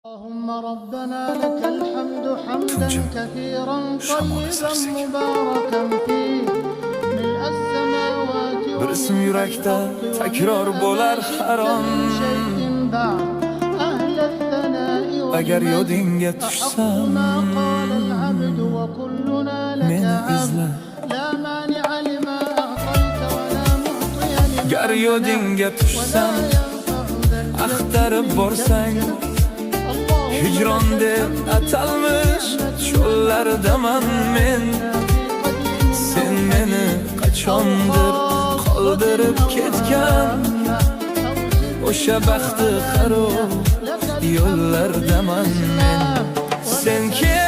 اللهم ربنا لك الحمد حمدا Tunjim كثيرا shamoli طيبا sarsek. مباركا فيه ملء السماوات Bir ism وملء yurakda الأرض takror وملء ما bo'lar شئت har on. من شيء بعد أهل الثناء Agar والمجد yodingga أحق tushsam, ما قال العبد وكلنا لك meni عبد izla. لا مانع لما أعطيت ولا معطي لما Gar منعت yodingga tushsam, ولا ينفع ذا الجد axtarib منك borsang, الجد. اللهم Hijron لك deb الحمد atalmish بنعمة cho'llardaman men. Sen meni qachondir qoldirib ketgan o'sha baxti xarob yo'llardaman men. Sen kel.